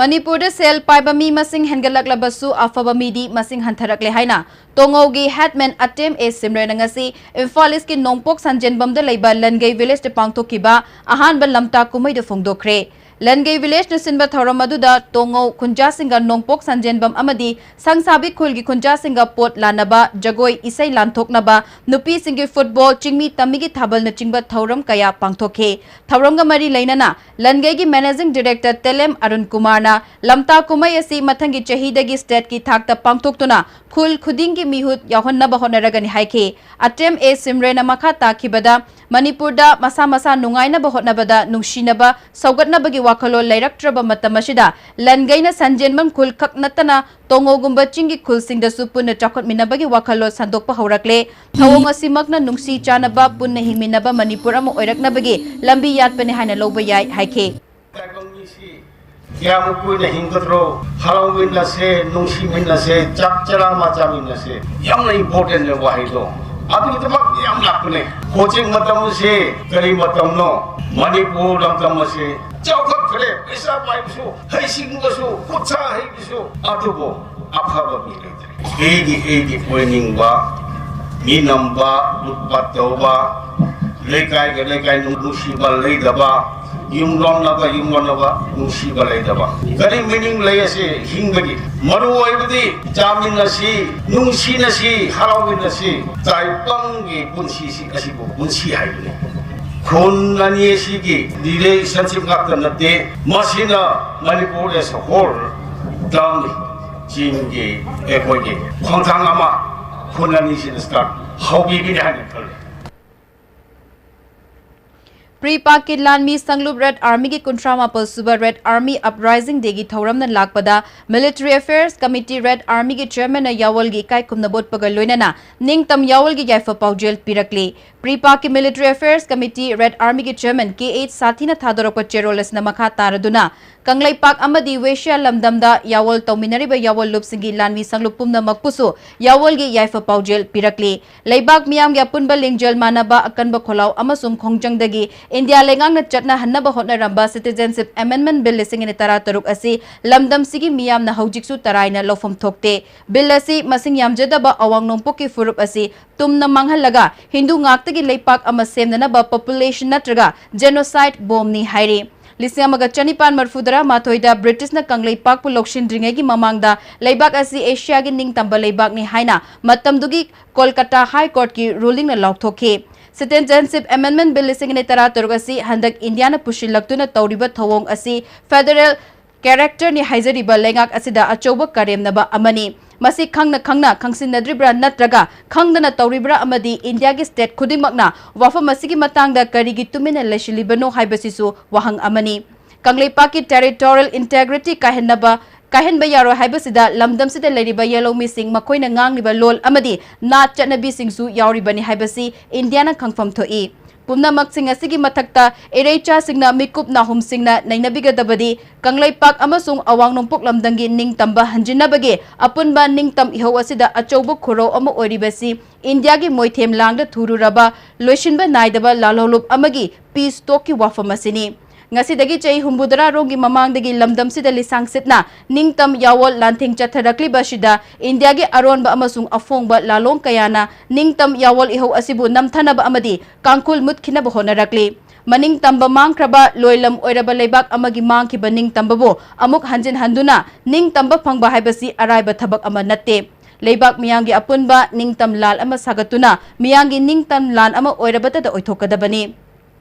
ꯃꯅꯤꯄꯨꯔꯗ ꯁꯦꯜ ꯄꯥꯏꯕ ꯃꯤ ꯃꯁꯤꯡ ꯍꯦꯟꯒꯠꯂꯛꯂꯕꯁꯨ ꯑꯐꯕ ꯃꯤꯗꯤ ꯃꯁꯤꯡ ꯍꯟꯊꯔꯛꯂꯦ ꯍꯥꯏꯅ ꯇꯣꯉꯧꯒꯤ ꯍꯦꯗꯃꯦꯟ ꯑꯇꯦꯝ ꯑꯦ ꯁꯤꯝꯔꯦꯟꯅ ꯉꯁꯤ ꯏꯝꯐꯥꯜ ꯏꯁꯀꯤ ꯅꯣꯡꯄꯣꯛ ꯁꯟꯖꯦꯟꯕꯝꯗ ꯂꯩꯕ ꯂꯟꯒꯩ ꯚꯤꯂꯦꯖꯇ ꯄꯥꯡꯊꯣꯛꯈꯤꯕ ꯑꯍꯥꯟꯕ ꯂꯝꯇꯥ ꯀꯨꯝꯍꯩꯗ ꯐꯣꯡꯗꯣꯛꯈ꯭ꯔꯦ꯫ ꯂꯟꯒꯩ ꯚꯤꯂꯦꯖꯅ ꯁꯤꯟꯕ ꯊꯧꯔꯝ ꯑꯗꯨꯗ ꯇꯣꯉꯧ ꯈꯨꯟꯖꯥꯁꯤꯡꯒ ꯅꯣꯡꯄꯣꯛ ꯁꯟꯖꯦꯟꯕꯝ ꯑꯃꯗꯤ ꯁꯪꯁꯥꯕꯤ ꯈꯨꯜꯒꯤ ꯈꯨꯟꯖꯥꯁꯤꯡꯒ ꯄꯣꯠ ꯂꯥꯟꯅꯕ, ꯖꯒꯣꯏ ꯏꯁꯩ ꯂꯥꯟꯊꯣꯛꯅꯕ, ꯅꯨꯄꯤꯁꯤꯡꯒꯤ ꯐꯨꯠꯕꯣꯜ, ꯆꯤꯡꯃꯤ ꯇꯝꯃꯤꯒꯤ ꯊꯥꯕꯜꯅꯆꯤꯡꯕ ꯊꯧꯔꯝ ꯀꯌꯥ ꯄꯥꯡꯊꯣꯛꯈꯤ꯫ ꯊꯧꯔꯝꯒ ꯃꯔꯤ ꯂꯩꯅꯅ ꯂꯟꯒꯩꯒꯤ ꯃꯦꯅꯦꯖꯤꯡ ꯗꯤꯔꯦꯛꯇꯔ ꯇꯦꯂꯦꯝ ꯑꯔꯨꯟ ꯀꯨꯃꯥꯔꯅ ꯂꯝꯇꯥ ꯀꯨꯝꯍꯩ ꯑꯁꯤ ꯃꯊꯪꯒꯤ ꯆꯍꯤꯗꯒꯤ ꯁ꯭ꯇꯦꯠꯀꯤ ꯊꯥꯛꯇ ꯄꯥꯡꯊꯣꯛꯇꯨꯅ ꯈꯨꯜ ꯈꯨꯗꯤꯡꯒꯤ ꯃꯤꯍꯨꯠ ꯌꯥꯎꯍꯟꯅꯕ ꯍꯣꯠꯅꯔꯒꯅꯤ ꯍꯥꯏꯈꯤ꯫ ꯑꯇꯦꯝ ꯑꯦ ꯁꯤꯝꯔꯦꯟꯅ ꯃꯈꯥ ꯇꯥꯈꯤꯕꯗ, ꯃꯅꯤꯄꯨꯔꯗ ꯃꯁꯥ ꯃꯁꯥ ꯅꯨꯡꯉꯥꯏꯅꯕ ꯍꯣꯠꯅꯕꯗ ꯅꯨꯡꯁꯤꯅꯕ ꯁꯧꯒꯠꯅꯕꯒꯤ ꯋꯥꯈꯜꯂꯣꯟ ꯂꯩꯔꯛꯇ꯭ꯔꯕ ꯃꯇꯝ ꯑꯁꯤꯗ ꯂꯟꯒꯩꯅ ꯁꯟꯖꯦꯟꯕꯝ ꯈꯨꯜ ꯈꯛ ꯅꯠꯇꯅ ꯇꯣꯉꯧꯒꯨꯝꯕ ꯆꯤꯡꯒꯤ ꯈꯨꯜꯁꯤꯡꯗꯁꯨ ꯄꯨꯟꯅ ꯆꯥꯎꯈꯠꯃꯤꯟꯅꯕꯒꯤ ꯋꯥꯈꯜꯂꯣꯟ ꯁꯟꯗꯣꯛꯄ ꯍꯧꯔꯛꯂꯦ꯫ ꯊꯧꯑꯣꯡ ꯑꯁꯤꯃꯛꯅ ꯅꯨꯡꯁꯤ ꯆꯥꯟꯅꯕ, ꯄꯨꯟꯅ ꯍꯤꯡꯃꯤꯟꯅꯕ ꯃꯅꯤꯄꯨꯔ ꯑꯃ ꯑꯣꯏꯔꯛꯅꯕꯒꯤ ꯂꯝꯕꯤ ꯌꯥꯠꯄꯅꯤ ꯍꯥꯏꯅ ꯂꯧꯕ ꯌꯥꯏ ꯍꯥꯏꯈꯤ꯫ ꯇꯥꯏꯕꯪ ꯃꯤꯁꯤ ꯀꯌꯥꯃꯨꯛ ꯀꯨꯏꯅ ꯍꯤꯡꯒꯗ꯭ꯔꯣ? ꯍꯔꯥꯎꯃꯤꯟꯅꯁꯦ, ꯅꯨꯡꯁꯤꯃꯤꯟꯅꯁꯦ, ꯆꯥꯛ ꯆꯔꯥ ꯑꯃ ꯆꯥꯃꯤꯟꯅꯁꯦ꯫ ꯌꯥꯝꯅ important ꯑꯣꯏꯕ ꯋꯥꯍꯩꯗꯣ꯫ ꯑꯗꯨꯒꯤꯗꯃꯛ ꯌꯥꯝ ꯂꯥꯛꯄꯅꯦ꯫ ꯍꯧꯖꯤꯛ ꯃꯇꯝꯁꯦ ꯀꯔꯤ ꯃꯇꯝꯅꯣ? ꯃꯅꯤꯄꯨꯔ ꯂꯝꯗꯝ ꯑꯁꯤ ꯆꯥꯎꯈꯠꯈ꯭ꯔꯦ꯫ ꯄꯩꯁꯥ ꯄꯥꯏꯕꯁꯨ, ꯍꯩꯁꯤꯡꯕꯁꯨ, ꯈꯨꯠꯁꯥ ꯍꯩꯕꯁꯨ, ꯑꯗꯨꯕꯨ ꯑꯐꯕ ꯃꯤ ꯂꯩꯇ꯭ꯔꯦ꯫ ꯑꯩꯒꯤ, ꯑꯩꯒꯤ ꯑꯣꯏꯅꯤꯡꯕ, ꯃꯤ ꯅꯝꯕ, ꯂꯨꯠꯄ ꯇꯧꯕ, ꯂꯩꯀꯥꯏꯒ ꯂꯩꯀꯥꯏ ꯅꯨꯡꯁꯤꯕ ꯂꯩꯗꯕ, ꯌꯨꯝꯂꯣꯟꯅꯕ, ꯌꯨꯝꯂꯣꯟꯅꯕ ꯅꯨꯡꯁꯤꯕ ꯂꯩꯗꯕ꯫ ꯀꯔꯤ meaning ꯂꯩ ꯑꯁꯤ ꯍꯤꯡꯕꯒꯤ? ꯃꯔꯨ ꯑꯣꯏꯕꯗꯤ ꯆꯥꯃꯤꯟꯅꯁꯤ, ꯅꯨꯡꯁꯤꯅꯁꯤ, ꯍꯔꯥꯎꯃꯤꯟꯅꯁꯤ꯫ ꯇꯥꯏꯕꯪꯒꯤ ꯄꯨꯟꯁꯤꯁꯤ ꯑꯁꯤꯕꯨ ꯄꯨꯟꯁꯤ ꯍꯥꯏꯕꯅꯤ꯫ ꯈꯨꯟ ꯑꯅꯤ ꯑꯁꯤꯒꯤ relationship ꯉꯥꯛꯇ ꯅꯠꯇꯦ, ꯃꯁꯤꯅ ꯃꯅꯤꯄꯨꯔ as a whole ꯇꯥꯡꯂꯤ꯫ ꯆꯤꯡꯒꯤ ꯑꯩꯈꯣꯏꯒꯤ ꯈꯣꯡꯊꯥꯡ ꯑꯃ ꯈꯨꯟ ꯑꯅꯤꯁꯤꯅ ꯁ꯭ꯇꯥꯔꯠ ꯍꯧꯕꯤꯒꯅꯤ ꯍꯥꯏꯅ ꯈꯜꯂꯤ꯫ ꯄ꯭ꯔꯤ ꯄꯥꯛꯀꯤ ꯂꯥꯟꯃꯤ ꯁꯪꯂꯨꯞ ꯔꯦꯗ ꯑꯥꯔꯃꯤꯒꯤ ꯀꯨꯟꯊ꯭ꯔꯥ ꯃꯥꯄꯜ ꯁꯨꯕ ꯔꯦꯗ ꯑꯥꯔꯃꯤ ꯑꯞꯔꯥꯏꯖꯤꯡ ꯗꯦꯒꯤ ꯊꯧꯔꯝꯅ ꯂꯥꯛꯄꯗ ꯃꯤꯂꯤꯇꯔꯤ ꯑꯐꯦꯌꯔꯁ ꯀꯃꯤꯇꯤ ꯔꯦꯗ ꯑꯥꯔꯃꯤꯒꯤ ꯆꯤꯌꯔꯃꯦꯟꯅ ꯌꯥꯋꯜꯒꯤ ꯏꯀꯥꯏ ꯈꯨꯝꯅꯕ ꯎꯠꯄꯒ ꯂꯣꯏꯅꯅ ꯅꯤꯡꯇꯝ ꯌꯥꯋꯜꯒꯤ ꯌꯥꯏꯐ ꯄꯥꯎꯖꯦꯜ ꯄꯤꯔꯛꯂꯤ꯫ ꯄ꯭ꯔꯤ ꯄꯥꯛꯀꯤ ꯃꯤꯂꯤꯇꯔꯤ ꯑꯐꯦꯌꯔꯁ ꯀꯃꯤꯇꯤ ꯔꯦꯗ ꯑꯥꯔꯃꯤꯒꯤ ꯆꯤꯌꯔꯃꯦꯟ ꯀꯦ ꯑꯩꯆ ꯁꯥꯊꯤꯅ ꯊꯥꯗꯣꯔꯛꯄ ꯆꯦꯔꯣꯜ ꯑꯁꯤꯅ ꯃꯈꯥ ꯇꯥꯔꯗꯨꯅ ꯀꯪꯂꯩꯄꯥꯛ ꯑꯃꯗꯤ ꯋꯦꯁꯤꯌꯥ ꯂꯝꯗꯝꯗ ꯌꯥꯋꯜ ꯇꯧꯃꯤꯟꯅꯔꯤꯕ ꯌꯥꯋꯜ ꯂꯨꯞꯁꯤꯡꯒꯤ ꯂꯥꯟꯃꯤ ꯁꯪꯂꯨꯞ ꯄꯨꯝꯅꯃꯛꯄꯨꯁꯨ ꯌꯥꯋꯜꯒꯤ ꯌꯥꯏꯐ ꯄꯥꯎꯖꯦꯜ ꯄꯤꯔꯛꯂꯤ꯫ ꯂꯩꯕꯥꯛ ꯃꯤꯌꯥꯝꯒꯤ ꯑꯄꯨꯟꯕ ꯂꯤꯡꯖꯦꯜ ꯃꯥꯟꯅꯕ ꯑꯀꯟꯕ ꯈꯣꯜꯂꯥꯎ ꯑꯃꯁꯨꯡ ꯈꯣꯡꯖꯪꯗꯒꯤ ꯏꯟꯗꯤꯌꯥ ꯂꯩꯉꯥꯛꯅ ꯆꯠꯅꯍꯟꯅꯕ ꯍꯣꯠꯅꯔꯝꯕ ꯁꯤꯇꯤꯖꯦꯟꯁꯤꯞ ꯑꯦꯃꯦꯟꯗꯃꯦꯟ ꯕꯤꯜ ꯂꯤꯁꯤꯡ ꯑꯅꯤ ꯇꯔꯥꯇꯔꯨꯛ ꯑꯁꯤ ꯂꯝꯗꯝꯁꯤꯒꯤ ꯃꯤꯌꯥꯝꯅ ꯍꯧꯖꯤꯛꯁꯨ ꯇꯔꯥꯏꯅ ꯂꯧꯐꯝ ꯊꯣꯛꯇꯦ꯫ ꯕꯤꯜ ꯑꯁꯤ ꯃꯁꯤꯡ ꯌꯥꯝꯖꯗꯕ ꯑꯋꯥꯡ ꯅꯣꯡꯄꯣꯛꯀꯤ ꯐꯨꯔꯨꯞ ꯑꯁꯤ ꯇꯨꯝꯅ ꯃꯥꯡꯍꯜꯂꯒ ꯍꯤꯟꯗꯨ ꯉꯥꯛꯇꯒꯤ ꯂꯩꯄꯥꯛ ꯑꯃ ꯁꯦꯝꯅꯅꯕ ꯄꯣꯄꯨꯂꯦꯁꯟ ꯅꯠꯇ꯭ꯔꯒ ꯖꯦꯅꯣꯁꯥꯏꯗ ꯕꯣꯝꯅꯤ ꯍꯥꯏꯔꯤ꯫ ꯂꯤꯁꯤꯡ ꯑꯃꯒ ꯆꯅꯤꯄꯥꯟ ꯃꯔꯤꯐꯨꯇꯔꯥ ꯃꯥꯊꯣꯏꯗ ꯕ꯭ꯔꯤꯇꯤꯁꯅ ꯀꯪꯂꯩꯄꯥꯛꯄꯨ ꯂꯧꯁꯤꯟꯗ꯭ꯔꯤꯉꯩꯒꯤ ꯃꯃꯥꯡꯗ ꯂꯩꯕꯥꯛ ꯑꯁꯤ ꯑꯦꯁꯤꯌꯥꯒꯤ ꯅꯤꯡꯇꯝꯕ ꯂꯩꯕꯥꯛꯅꯤ ꯍꯥꯏꯅ ꯃꯇꯝꯗꯨꯒꯤ ꯀꯣꯜꯀꯇꯥ ꯍꯥꯏ ꯀꯣꯔꯠꯀꯤ ꯔꯨꯂꯤꯡꯅ ꯂꯥꯎꯊꯣꯛꯈꯤ꯫ ꯁꯤꯇꯤꯖꯦꯟꯁꯤꯞ ꯑꯦꯃꯦꯟꯗꯃꯦꯟ ꯕꯤꯜ ꯂꯤꯁꯤꯡ ꯑꯅꯤ ꯇꯔꯥꯇꯔꯨꯛ ꯑꯁꯤ ꯍꯟꯗꯛ ꯏꯟꯗꯤꯌꯥꯅ ꯄꯨꯁꯤꯜꯂꯛꯇꯨꯅ ꯇꯧꯔꯤꯕ ꯊꯧꯑꯣꯡ ꯑꯁꯤ ꯐꯦꯗꯔꯦꯜ ꯀꯦꯔꯦꯛꯇꯔꯅꯤ ꯍꯥꯏꯖꯔꯤꯕ ꯂꯩꯉꯥꯛ ꯑꯁꯤꯗ ꯑꯆꯧꯕ ꯀꯔꯦꯝꯅꯕ ꯑꯃꯅꯤ꯫ ꯃꯁꯤ ꯈꯪꯅ ꯈꯪꯅ ꯈꯪꯁꯤꯟꯅꯗ꯭ꯔꯤꯕ꯭ꯔꯥ ꯅꯠꯇ꯭ꯔꯒ ꯈꯪꯗꯅ ꯇꯧꯔꯤꯕ꯭ꯔꯥ ꯑꯃꯗꯤ ꯏꯟꯗꯤꯌꯥꯒꯤ ꯁ꯭ꯇꯦꯠ ꯈꯨꯗꯤꯡꯃꯛꯅ ꯋꯥꯐꯝ ꯑꯁꯤꯒꯤ ꯃꯇꯥꯡꯗ ꯀꯔꯤꯒꯤ ꯇꯨꯃꯤꯟꯅ ꯂꯩꯁꯤꯜꯂꯤꯕꯅꯣ ꯍꯥꯏꯕꯁꯤꯁꯨ ꯋꯥꯍꯪ ꯑꯃꯅꯤ꯫ ꯀꯪꯂꯩꯄꯥꯛꯀꯤ ꯇꯦꯔꯤꯇꯣꯔꯤꯌꯦꯜ ꯏꯟꯇꯦꯒ꯭ꯔꯤꯇꯤ ꯀꯥꯏꯍꯟꯅꯕ ꯀꯥꯏꯍꯟꯕ ꯌꯥꯔꯣꯏ ꯍꯥꯏꯕꯁꯤꯗ ꯂꯝꯗꯝꯁꯤꯗ ꯂꯩꯔꯤꯕ ꯌꯦꯜꯍꯧꯃꯤꯁꯤꯡ, ꯃꯈꯣꯏꯅ ꯉꯥꯡꯂꯤꯕ ꯂꯣꯜ ꯑꯃꯗꯤ ꯅꯥꯠ ꯆꯠꯅꯕꯤꯁꯤꯡꯁꯨ ꯌꯥꯎꯔꯤꯕꯅꯤ ꯍꯥꯏꯕꯁꯤ ꯏꯟꯗꯤꯌꯥꯅ ꯈꯪꯐꯝ ꯊꯣꯛꯏ꯫ ꯄꯨꯝꯅꯃꯛꯁꯤꯡ ꯑꯁꯤꯒꯤ ꯃꯊꯛꯇ ꯏꯔꯩꯆꯥꯁꯤꯡꯅ ꯃꯤꯀꯨꯞ ꯅꯥꯍꯨꯝꯁꯤꯡꯅ ꯅꯩꯅꯕꯤꯒꯗꯕꯗꯤ ꯀꯪꯂꯩꯄꯥꯛ ꯑꯃꯁꯨꯡ ꯑꯋꯥꯡ ꯅꯣꯡꯄꯣꯛ ꯂꯝꯗꯝꯒꯤ ꯅꯤꯡꯇꯝꯕ ꯍꯟꯖꯤꯟꯅꯕꯒꯤ ꯑꯄꯨꯟꯕ ꯅꯤꯡꯇꯝ ꯏꯍꯧ ꯑꯁꯤꯗ ꯑꯆꯧꯕ ꯈꯨꯔꯧ ꯑꯃ ꯑꯣꯏꯔꯤꯕꯁꯤ ꯏꯟꯗꯤꯌꯥꯒꯤ ꯃꯣꯏꯊꯦꯝ ꯂꯥꯡꯗ ꯊꯨꯔꯨꯔꯕ ꯂꯣꯏꯁꯤꯟꯕ ꯅꯥꯏꯗꯕ ꯂꯥꯜꯍꯧꯂꯨꯞ ꯑꯃꯒꯤ ꯄꯤꯁ ꯇꯣꯛꯀꯤ ꯋꯥꯐꯝ ꯑꯁꯤꯅꯤ꯫ ꯉꯁꯤꯗꯒꯤ ꯆꯍꯤ ꯍꯨꯝꯐꯨꯇꯔꯥ ꯔꯣꯝꯒꯤ ꯃꯃꯥꯡꯗꯒꯤ ꯂꯝꯗꯝꯁꯤꯗ ꯂꯤꯁꯥꯡ ꯁꯤꯠꯅ ꯅꯤꯡꯇꯝ ꯌꯥꯋꯣꯜ ꯂꯥꯟꯊꯦꯡ ꯆꯠꯊꯔꯛꯂꯤꯕ ꯑꯁꯤꯗ ꯏꯟꯗꯤꯌꯥꯒꯤ ꯑꯔꯣꯟꯕ ꯑꯃꯁꯨꯡ ꯑꯐꯣꯡꯕ ꯂꯥꯂꯣꯡ ꯀꯌꯥꯅ ꯅꯤꯡꯇꯝ ꯌꯥꯋꯣꯜ ꯏꯍꯧ ꯑꯁꯤꯕꯨ ꯅꯝꯊꯅꯕ ꯑꯃꯗꯤ ꯀꯥꯡꯈꯨꯜ ꯃꯨꯠꯈꯤꯅꯕ ꯍꯣꯠꯅꯔꯛꯂꯤ꯫ ꯃꯅꯤꯡ ꯇꯝꯕ ꯃꯥꯡꯈ꯭ꯔꯕ ꯂꯣꯏꯂꯝ ꯑꯣꯏꯔꯕ ꯂꯩꯕꯥꯛ ꯑꯃꯒꯤ ꯃꯥꯡꯈꯤꯕ ꯅꯤꯡꯇꯝꯕꯕꯨ ꯑꯃꯨꯛ ꯍꯟꯖꯤꯟ ꯍꯟꯗꯨꯅ ꯅꯤꯡꯇꯝꯕ ꯐꯪꯕ ꯍꯥꯏꯕꯁꯤ ꯑꯔꯥꯏꯕ ꯊꯕꯛ ꯑꯃ ꯅꯠꯇꯦ꯫ ꯂꯩꯕꯥꯛ ꯃꯤꯌꯥꯝꯒꯤ ꯑꯄꯨꯟꯕ ꯅꯤꯡꯇꯝ ꯂꯥꯜ ꯑꯃ ꯁꯥꯒꯠꯇꯨꯅ ꯃꯤꯌꯥꯝꯒꯤ ꯅꯤꯡꯇꯝ ꯂꯥꯟ ꯑꯃ ꯑꯣꯏꯔꯕꯇꯗ ꯑꯣꯏꯊꯣꯛꯀꯗꯕꯅꯤ꯫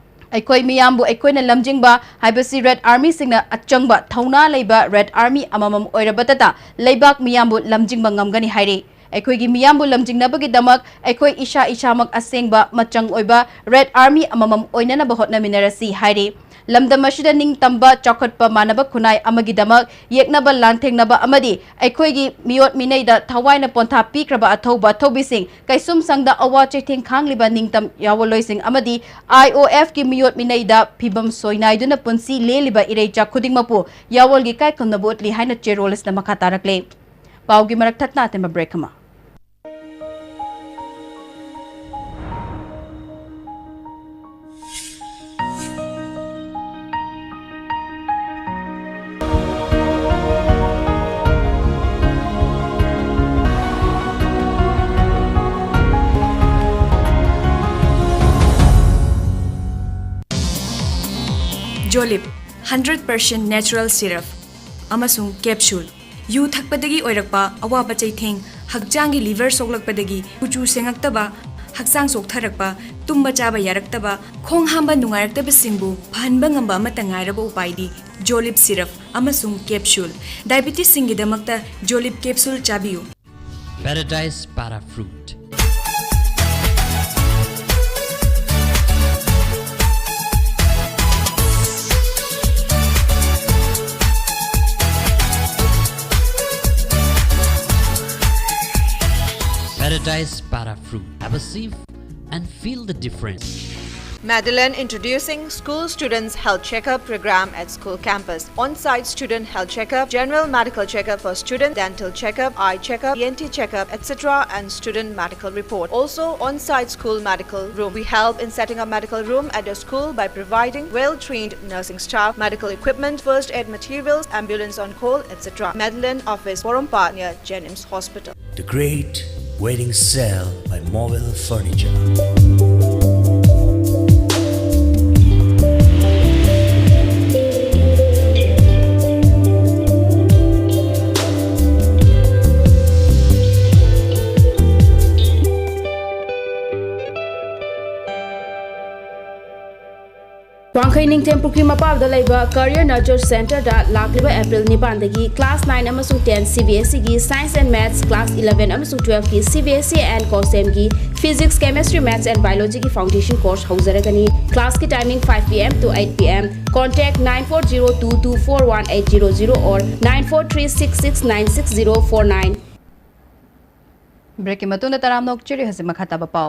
ꯑꯩꯈꯣꯏ ꯃꯤꯌꯥꯝꯕꯨ ꯑꯩꯈꯣꯏꯅ ꯂꯝꯖꯤꯡꯕ ꯍꯥꯏꯕꯁꯤ ꯔꯦꯗ ꯑꯥꯔꯃꯤꯁꯤꯡꯅ ꯑꯆꯪꯕ ꯊꯧꯅꯥ ꯂꯩꯕ ꯔꯦꯗ ꯑꯥꯔꯃꯤ ꯑꯃꯃꯝ ꯑꯣꯏꯔꯕꯇꯇ ꯂꯩꯕꯥꯛ ꯃꯤꯌꯥꯝꯕꯨ ꯂꯝꯖꯤꯡꯕ ꯉꯝꯒꯅꯤ ꯍꯥꯏꯔꯤ꯫ ꯑꯩꯈꯣꯏꯒꯤ ꯃꯤꯌꯥꯝꯕꯨ ꯂꯝꯖꯤꯡꯅꯕꯒꯤꯗꯃꯛ ꯑꯩꯈꯣꯏ ꯏꯁꯥ ꯏꯁꯥꯃꯛ ꯑꯁꯦꯡꯕ ꯃꯆꯪ ꯑꯣꯏꯕ ꯔꯦꯗ ꯑꯥꯔꯃꯤ ꯑꯃꯃꯝ ꯑꯣꯏꯅꯅꯕ ꯍꯣꯠꯅꯃꯤꯟꯅꯔꯁꯤ ꯍꯥꯏꯔꯤ꯫ ꯂꯝꯗꯝ ꯑꯁꯤꯗ ꯅꯤꯡꯇꯝꯕ, ꯆꯥꯎꯈꯠꯄ, ꯃꯥꯟꯅꯕ ꯈꯨꯟꯅꯥꯏ ꯑꯃꯒꯤꯗꯃꯛ ꯌꯦꯛꯅꯕ, ꯂꯥꯟꯊꯦꯡꯅꯕ ꯑꯃꯗꯤ ꯑꯩꯈꯣꯏꯒꯤ ꯃꯤꯑꯣꯠ ꯃꯤꯅꯩꯗ ꯊꯋꯥꯏꯅ ꯄꯣꯟꯊꯥ ꯄꯤꯈ꯭ꯔꯕ ꯑꯊꯧꯕ ꯑꯊꯧꯕꯤꯁꯤꯡ, ꯀꯩꯁꯨꯝꯁꯪꯗ ꯑꯋꯥ ꯆꯩꯊꯦꯡ ꯈꯥꯡꯂꯤꯕ ꯅꯤꯡꯇꯝ ꯌꯥꯑꯣꯜꯂꯣꯏꯁꯤꯡ ꯑꯃꯗꯤ ꯑꯥꯏ ꯑꯣ ꯑꯦꯐꯀꯤ ꯃꯤꯑꯣꯠ ꯃꯤꯅꯩꯗ ꯐꯤꯕꯝ ꯁꯣꯏꯅꯥꯏꯗꯨꯅ ꯄꯨꯟꯁꯤ ꯂꯦꯜꯂꯤꯕ ꯏꯔꯩꯆꯥ ꯈꯨꯗꯤꯡꯃꯛꯄꯨ ꯌꯥꯑꯣꯜꯒꯤ ꯏꯀꯥꯏ ꯈꯨꯝꯅꯕ ꯎꯠꯂꯤ ꯍꯥꯏꯅ ꯆꯦꯔꯣꯂꯤꯁꯅ ꯃꯈꯥ ꯇꯥꯔꯛꯂꯦ꯫ ꯄꯥꯎꯒꯤ ꯃꯔꯛ ꯊꯠꯅ ꯑꯇꯦꯟꯕ ꯕ꯭ꯔꯦꯛ ꯑꯃ꯫ ꯖꯣꯂꯤꯞ, ꯍꯟꯗ꯭ꯔꯦꯠ ꯄꯥꯔꯁꯦꯟ ꯅꯦꯆꯔꯦꯜ ꯁꯤꯔꯞ ꯑꯃꯁꯨꯡ ꯀꯦꯞꯁꯨꯜ꯫ ꯌꯨ ꯊꯛꯄꯗꯒꯤ ꯑꯣꯏꯔꯛꯄ ꯑꯋꯥꯕ ꯆꯩꯊꯦꯡ, ꯍꯛꯆꯥꯡꯒꯤ ꯂꯤꯚꯔ ꯁꯣꯛꯂꯛꯄꯗꯒꯤ ꯀꯨꯆꯨ ꯁꯦꯡꯉꯛꯇꯕ, ꯍꯛꯆꯥꯡ ꯆꯣꯛꯊꯔꯛꯄ, ꯇꯨꯝꯕ ꯆꯥꯕ ꯌꯥꯔꯛꯇꯕ, ꯈꯣꯡ ꯍꯥꯝꯕ ꯅꯨꯡꯉꯥꯏꯔꯛꯇꯕꯁꯤꯡꯕꯨ ꯐꯍꯟꯕ ꯉꯝꯕ ꯑꯃꯠꯇ ꯉꯥꯏꯔꯕ ꯎꯄꯥꯏꯗꯤ ꯖꯣꯂꯤꯞ ꯁꯤꯔꯞ ꯑꯃꯁꯨꯡ ꯀꯦꯞꯁꯨꯜ꯫ ꯗꯥꯏꯕꯤꯇꯤꯁꯁꯤꯡꯒꯤꯗꯃꯛꯇ ꯖꯣꯂꯤꯞ ꯀꯦꯞꯁꯨꯜ ꯆꯥꯕꯤꯌꯨ꯫ Paradise Para Fruit. Paradise Para Fruit. Have a sip and feel the difference. Madeline introducing School Students Health Checkup program at school campus. On-site student health checkup, general medical checkup for students, dental checkup, eye checkup, E N T checkup, et cetera, and student medical report. Also, on-site school medical room. We help in setting up medical room at your school by providing well-trained nursing staff, medical equipment, first aid materials, ambulance on call, et cetera. Madeline office, Porompat near Jennings Hospital. The great wedding sale by Mobile Furniture. ꯋꯥꯡꯈꯩ ꯅꯤꯡꯊꯦꯝ ꯄꯨꯈ꯭ꯔꯤ ꯃꯄꯥꯜꯗ ꯂꯩꯕ Career Nurture Centerꯗ ꯂꯥꯛꯂꯤꯕ April ꯅꯤꯄꯥꯟꯗꯒꯤ class nine ꯑꯃꯁꯨꯡ ten CBSEꯒꯤ Science and Maths, class eleven ꯑꯃꯁꯨꯡ twelveꯀꯤ CBSE and COSEMꯒꯤ Physics, Chemistry, Maths and Biologyꯒꯤ foundation course ꯍꯧꯖꯔꯒꯅꯤ꯫ Classꯀꯤ timing five PM to eight PM꯫ Contact nine four zero two two four one eight zero zero or nine four three six six nine six zero four nine꯫ Breakꯀꯤ ꯃꯇꯨꯡꯗ ꯇꯔꯥꯝꯅ ꯑꯣꯛꯆꯔꯤ꯫ ꯍꯧꯖꯤꯛ ꯃꯈꯥ ꯇꯥꯕ ꯄꯥꯎ꯫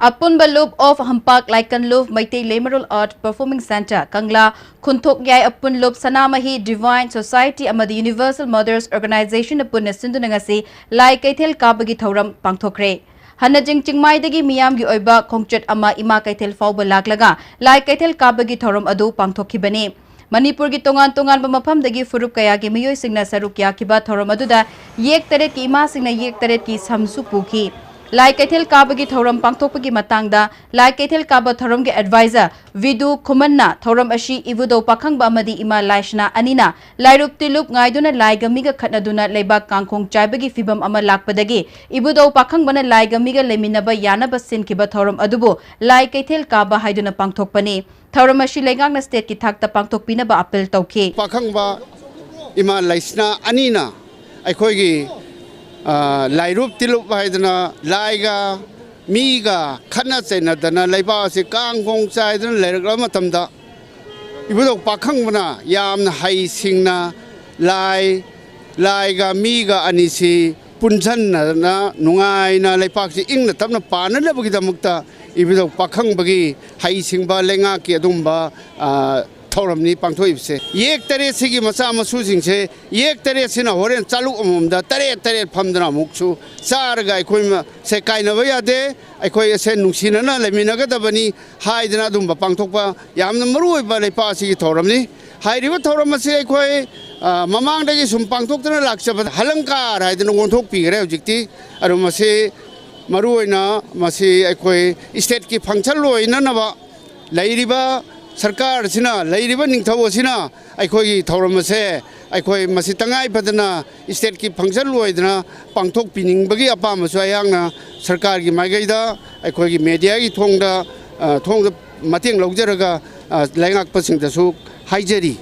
ꯑꯄꯨꯟꯕ ꯂꯨꯞ of ꯍꯝꯄꯥꯛ ꯂꯥꯏꯀꯟ ꯂꯨꯞ Meitei ꯂꯩꯃꯔꯣꯜ Art Performing Centre, ꯀꯪꯂꯥ, ꯈꯨꯟꯊꯣꯛꯌꯥꯏ ꯑꯄꯨꯟ ꯂꯨꯞ, ꯁꯅꯥꯃꯍꯤ Divine Society ꯑꯃꯗꯤ Universal Mothers Organizationꯅ ꯄꯨꯟꯅ ꯁꯤꯟꯗꯨꯅ ꯉꯁꯤ ꯂꯥꯏ ꯀꯩꯊꯦꯜ ꯀꯥꯕꯒꯤ ꯊꯧꯔꯝ ꯄꯥꯡꯊꯣꯛꯈ꯭ꯔꯦ꯫ ꯍꯟꯅꯖꯤꯡ ꯆꯤꯡꯃꯥꯏꯗꯒꯤ ꯃꯤꯌꯥꯝꯒꯤ ꯑꯣꯏꯕ ꯈꯣꯡꯆꯠ ꯑꯃ ꯏꯃꯥ ꯀꯩꯊꯦꯜ ꯐꯥꯎꯕ ꯂꯥꯛꯂꯒ ꯂꯥꯏ ꯀꯩꯊꯦꯜ ꯀꯥꯕꯒꯤ ꯊꯧꯔꯝ ꯑꯗꯨ ꯄꯥꯡꯊꯣꯛꯈꯤꯕꯅꯤ꯫ ꯃꯅꯤꯄꯨꯔꯒꯤ ꯇꯣꯉꯥꯟ ꯇꯣꯉꯥꯟꯕ ꯃꯐꯝꯗꯒꯤ ꯐꯨꯔꯨꯞ ꯀꯌꯥꯒꯤ ꯃꯤꯑꯣꯏꯁꯤꯡꯅ ꯁꯔꯨꯛ ꯌꯥꯈꯤꯕ ꯊꯧꯔꯝ ꯑꯗꯨꯗ ꯌꯦꯛ ꯇꯔꯦꯠꯀꯤ ꯏꯃꯥꯁꯤꯡꯅ ꯌꯦꯛ ꯇꯔꯦꯠꯀꯤ ꯁꯝꯁꯨ ꯄꯨꯈꯤ꯫ ꯂꯥꯏ ꯀꯩꯊꯦꯜ ꯀꯥꯕꯒꯤ ꯊꯧꯔꯝ ꯄꯥꯡꯊꯣꯛꯄꯒꯤ ꯃꯇꯥꯡꯗ ꯂꯥꯏ ꯀꯩꯊꯦꯜ ꯀꯥꯕ ꯊꯧꯔꯝꯒꯤ advisor ꯕꯤꯗꯨ ꯈꯨꯃꯟꯅ ꯊꯧꯔꯝ ꯑꯁꯤ ꯏꯕꯨꯙꯧ ꯄꯥꯈꯪꯕ ꯑꯃꯗꯤ ꯏꯃꯥ ꯂꯥꯏꯁꯅꯥ ꯑꯅꯤꯅ ꯂꯥꯏꯔꯨꯞ ꯇꯤꯂꯨꯞ ꯉꯥꯏꯗꯨꯅ ꯂꯥꯏꯒ ꯃꯤꯒ ꯈꯠꯅꯗꯨꯅ ꯂꯩꯕꯥꯛ ꯀꯥꯡꯈꯣꯡ ꯆꯥꯏꯕꯒꯤ ꯐꯤꯚꯝ ꯑꯃ ꯂꯥꯛꯄꯗꯒꯤ ꯏꯕꯨꯙꯧ ꯄꯥꯈꯪꯕꯅ ꯂꯥꯏꯒ ꯃꯤꯒ ꯂꯩꯃꯤꯟꯅꯕ ꯌꯥꯅꯕ ꯁꯤꯟꯈꯤꯕ ꯊꯧꯔꯝ ꯑꯗꯨꯕꯨ ꯂꯥꯏ ꯀꯩꯊꯦꯜ ꯀꯥꯕ ꯍꯥꯏꯗꯨꯅ ꯄꯥꯡꯊꯣꯛꯄꯅꯤ꯫ ꯊꯧꯔꯝ ꯑꯁꯤ ꯂꯩꯉꯥꯛꯅ stateꯀꯤ ꯊꯥꯛꯇ ꯄꯥꯡꯊꯣꯛꯄꯤꯅꯕ appeal ꯇꯧꯈꯤ꯫ ꯄꯥꯈꯪꯕ ꯏꯃꯥ ꯂꯩꯁꯅꯥ ꯑꯅꯤꯅ ꯑꯩꯈꯣꯏꯒꯤ, ꯑ, ꯂꯥꯏꯔꯨꯞ ꯇꯤꯂꯨꯞ ꯍꯥꯏꯗꯅ ꯂꯥꯏꯒ ꯃꯤꯒ ꯈꯠꯅ ꯆꯩꯅꯗꯅ ꯂꯩꯕꯥꯛ ꯑꯁꯤ ꯀꯥꯡ ꯈꯣꯡ ꯆꯥꯏꯗꯅ ꯂꯩꯔꯛꯂꯕ ꯃꯇꯝꯗ ꯏꯕꯨꯙꯧ ꯄꯥꯈꯪꯕꯅ ꯌꯥꯝꯅ ꯍꯩꯁꯤꯡꯅ ꯂꯥꯏ, ꯂꯥꯏꯒ ꯃꯤꯒ ꯑꯅꯤꯁꯤ ꯄꯨꯟꯁꯤꯟꯅꯗꯅ ꯅꯨꯡꯉꯥꯏꯅ ꯂꯩꯄꯥꯛꯁꯤ ꯏꯪꯅ ꯇꯞꯅ ꯄꯥꯟꯅꯅꯕꯒꯤꯗꯃꯛꯇ ꯏꯕꯨꯙꯧ ꯄꯥꯈꯪꯕꯒꯤ ꯍꯩꯁꯤꯡꯕ ꯂꯩꯉꯥꯛꯀꯤ ꯑꯗꯨꯒꯨꯝꯕ, ꯑ, ꯊꯧꯔꯝꯅꯤ ꯄꯥꯡꯊꯣꯛꯏꯕꯁꯦ꯫ ꯌꯦꯛ ꯇꯔꯦꯠꯁꯤꯒꯤ ꯃꯆꯥ ꯃꯁꯨꯁꯤꯡꯁꯦ ꯌꯦꯛ ꯇꯔꯦꯠꯁꯤꯅ ꯍꯣꯔꯦꯟ ꯆꯥꯂꯨꯛ ꯑꯃꯃꯝꯗ ꯇꯔꯦꯠ ꯇꯔꯦꯠ ꯐꯝꯗꯅ ꯑꯃꯨꯛꯁꯨ ꯆꯥꯔꯒ ꯑꯩꯈꯣꯏ ꯃꯁꯦ ꯀꯥꯏꯅꯕ ꯌꯥꯗꯦ, ꯑꯩꯈꯣꯏ ꯑꯁꯦ ꯅꯨꯡꯁꯤꯅꯅ ꯂꯩꯃꯤꯟꯅꯒꯗꯕꯅꯤ ꯍꯥꯏꯗꯅ ꯑꯗꯨꯝꯕ ꯄꯥꯡꯊꯣꯛꯄ ꯌꯥꯝꯅ ꯃꯔꯨ ꯑꯣꯏꯕ ꯂꯩꯄꯥꯛ ꯑꯁꯤꯒꯤ ꯊꯧꯔꯝꯅꯤ꯫ ꯍꯥꯏꯔꯤꯕ ꯊꯧꯔꯝ ꯑꯁꯤ ꯑꯩꯈꯣꯏ, ꯑ, ꯃꯃꯥꯡꯗꯒꯤ ꯁꯨꯝ ꯄꯥꯡꯊꯣꯛꯇꯨꯅ ꯂꯥꯛꯆꯕꯗ ꯍꯂꯪꯀꯥꯔ ꯍꯥꯏꯗꯅ ꯑꯣꯟꯊꯣꯛꯄꯤꯈ꯭ꯔꯦ ꯍꯧꯖꯤꯛꯇꯤ꯫ ꯑꯗꯨ ꯃꯁꯤ ꯃꯔꯨ ꯑꯣꯏꯅ ꯃꯁꯤ ꯑꯩꯈꯣꯏ stateꯀꯤ function ꯂꯣꯏꯅꯅꯕ ꯂꯩꯔꯤꯕ ꯁꯔꯀꯥꯔ ꯑꯁꯤꯅ, ꯂꯩꯔꯤꯕ ꯅꯤꯡꯊꯧ ꯑꯁꯤꯅ ꯑꯩꯈꯣꯏꯒꯤ ꯊꯧꯔꯝ ꯑꯁꯦ ꯑꯩꯈꯣꯏ ꯃꯁꯤ ꯇꯉꯥꯏ ꯐꯗꯅ stateꯀꯤ function ꯂꯣꯏꯗꯅ ꯄꯥꯡꯊꯣꯛꯄꯤꯅꯤꯡꯕꯒꯤ ꯑꯄꯥꯝꯕꯁꯨ ꯑꯩꯍꯥꯛꯅ ꯁꯔꯀꯥꯔꯒꯤ ꯃꯥꯏꯀꯩꯗ ꯑꯩꯈꯣꯏꯒꯤ mediaꯒꯤ ꯊꯣꯡꯗ, ꯑ, ꯊꯣꯡꯗ ꯃꯇꯦꯡ ꯂꯧꯖꯔꯒ ꯑ, ꯂꯩꯉꯥꯛꯄꯁꯤꯡꯗꯁꯨ ꯍꯥꯏꯖꯔꯤ꯫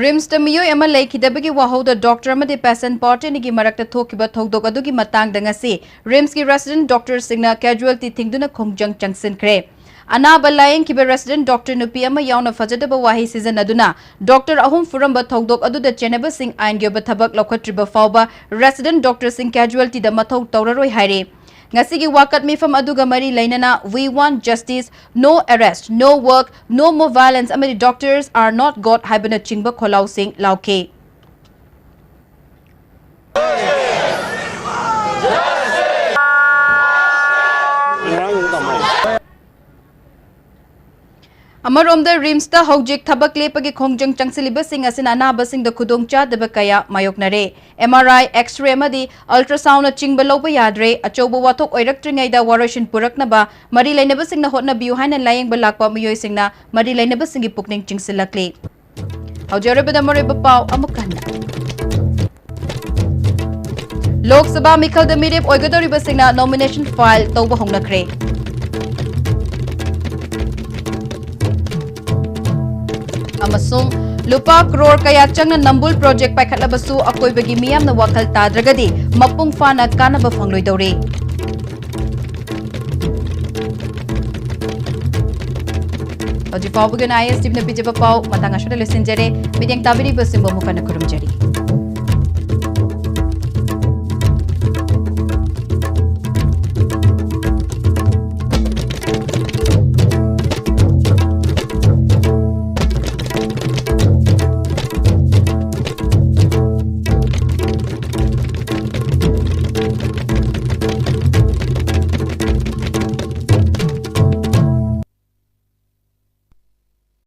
ꯔꯤꯝꯁꯇ ꯃꯤꯑꯣꯏ ꯑꯃ ꯂꯩꯈꯤꯗꯕꯒꯤ ꯋꯥꯍꯧꯗ ꯗꯣꯛꯇꯔ ꯑꯃꯗꯤ ꯄꯦꯁꯦꯟ ꯄꯥꯔꯇꯤ ꯑꯅꯤꯒꯤ ꯃꯔꯛꯇ ꯊꯣꯛꯈꯤꯕ ꯊꯧꯗꯣꯛ ꯑꯗꯨꯒꯤ ꯃꯇꯥꯡꯗ ꯉꯁꯤ ꯔꯤꯝꯁꯀꯤ ꯔꯦꯁꯤꯗꯦꯟꯠ ꯗꯣꯛꯇꯔꯁꯤꯡꯅ ꯀꯦꯖꯨꯋꯦꯜꯇꯤ ꯊꯤꯡꯗꯨꯅ ꯈꯣꯡꯖꯪ ꯆꯪꯁꯤꯟꯈ꯭ꯔꯦ꯫ ꯑꯅꯥꯕ ꯂꯥꯌꯦꯡꯈꯤꯕ ꯔꯦꯁꯤꯗꯦꯟꯠ ꯗꯣꯛꯇꯔ ꯅꯨꯄꯤ ꯑꯃ ꯌꯥꯎꯅ ꯐꯖꯗꯕ ꯋꯥꯍꯩ ꯁꯤꯖꯤꯟꯅꯗꯨꯅ ꯗꯣꯛꯇꯔ ꯑꯍꯨꯝ ꯐꯨꯔꯝꯕ ꯊꯧꯗꯣꯛ ꯑꯗꯨꯗ ꯆꯦꯟꯅꯕꯁꯤꯡ ꯑꯥꯏꯟꯒꯤ ꯑꯣꯏꯕ ꯊꯕꯛ ꯂꯧꯈꯠꯇ꯭ꯔꯤꯕ ꯐꯥꯎꯕ ꯔꯦꯁꯤꯗꯦꯟꯠ ꯗꯣꯛꯇꯔꯁꯤꯡ ꯀꯦꯖꯨꯋꯦꯜꯇꯤꯗ ꯃꯊꯧ ꯇꯧꯔꯔꯣꯏ ꯍꯥꯏꯔꯦ꯫ ꯉꯁꯤꯒꯤ ꯋꯥꯀꯠ ꯃꯤꯐꯝ ꯑꯗꯨꯒ ꯃꯔꯤ ꯂꯩꯅꯅ "We want justice, no arrest, no work, no more violence" ꯑꯃꯗꯤ "Doctors are not God" ꯍꯥꯏꯕꯅꯆꯤꯡꯕ ꯈꯣꯜꯂꯥꯎꯁꯤꯡ ꯂꯥꯎꯈꯤ꯫ ꯑꯃꯔꯣꯝꯗ, ꯔꯤꯝꯁꯇ ꯍꯧꯖꯤꯛ ꯊꯕꯛ ꯂꯦꯞꯄꯒꯤ ꯈꯣꯡꯖꯪ ꯆꯪꯁꯤꯜꯂꯤꯕꯁꯤꯡ ꯑꯁꯤꯅ ꯑꯅꯥꯕꯁꯤꯡꯗ ꯈꯨꯗꯣꯡꯆꯥꯗꯕ ꯀꯌꯥ ꯃꯥꯌꯣꯛꯅꯔꯦ꯫ ꯑꯦꯝ ꯑꯥꯔ ꯑꯥꯏ, ꯑꯦꯛꯁ-ꯔꯦ ꯑꯃꯗꯤ ꯑꯜꯇ꯭ꯔꯥꯁꯥꯎꯟꯗꯅꯆꯤꯡꯕ ꯂꯧꯕ ꯌꯥꯗ꯭ꯔꯦ꯫ ꯑꯆꯧꯕ ꯋꯥꯊꯣꯛ ꯑꯣꯏꯔꯛꯇ꯭ꯔꯤꯉꯩꯗ ꯋꯥꯔꯣꯏꯁꯤꯟ ꯄꯨꯔꯛꯅꯕ ꯃꯔꯤ ꯂꯩꯅꯕꯁꯤꯡꯅ ꯍꯣꯠꯅꯕꯤꯌꯨ ꯍꯥꯏꯅ ꯂꯥꯌꯦꯡꯕ ꯂꯥꯛꯄ ꯃꯤꯑꯣꯏꯁꯤꯡꯅ ꯃꯔꯤ ꯂꯩꯅꯕꯁꯤꯡꯒꯤ ꯄꯨꯛꯅꯤꯡ ꯆꯤꯡꯁꯤꯜꯂꯛꯂꯤ꯫ ꯍꯧꯖꯤꯛ ꯑꯔꯣꯏꯕꯗ ꯃꯔꯨꯑꯣꯏꯕ ꯄꯥꯎ ꯑꯃꯨꯛ ꯍꯟꯅ꯫ ꯂꯣꯛ ꯁꯚꯥ ꯃꯤꯈꯜꯗ ꯃꯤꯔꯦꯞ ꯑꯣꯏꯒꯗꯧꯔꯤꯕꯁꯤꯡꯅ ꯅꯣꯃꯤꯅꯦꯁꯟ ꯐꯥꯏꯜ ꯇꯧꯕ ꯍꯧꯅꯈ꯭ꯔꯦ꯫ ꯑꯃꯁꯨꯡ ꯂꯨꯄꯥ ꯀ꯭ꯔꯣꯔ ꯀꯌꯥ ꯆꯪꯅ ꯅꯝꯕꯨꯜ ꯄ꯭ꯔꯣꯖꯦꯛ ꯄꯥꯏꯈꯠꯂꯕꯁꯨ ꯑꯀꯣꯏꯕꯒꯤ ꯃꯤꯌꯥꯝꯅ ꯋꯥꯈꯜ ꯇꯥꯗ꯭ꯔꯒꯗꯤ ꯃꯄꯨꯡ ꯐꯥꯅ ꯀꯥꯟꯅꯕ ꯐꯪꯂꯣꯏꯗꯧꯔꯤ꯫ ꯍꯧꯖꯤꯛ ꯐꯥꯎꯕꯒꯤ ꯑꯣꯏꯅ ꯑꯥꯏ ꯑꯦꯁ ꯇꯤꯚꯤꯅ ꯄꯤꯖꯕ ꯄꯥꯎ ꯃꯇꯥꯡ ꯑꯁꯤꯗ ꯂꯣꯏꯁꯤꯟꯖꯔꯦ꯫ ꯃꯤꯠꯌꯦꯡ ꯇꯥꯕꯤꯔꯤꯕꯁꯤꯡꯕꯨ ꯑꯃꯨꯛ ꯍꯟꯅ ꯈꯨꯔꯨꯝꯖꯔꯤ꯫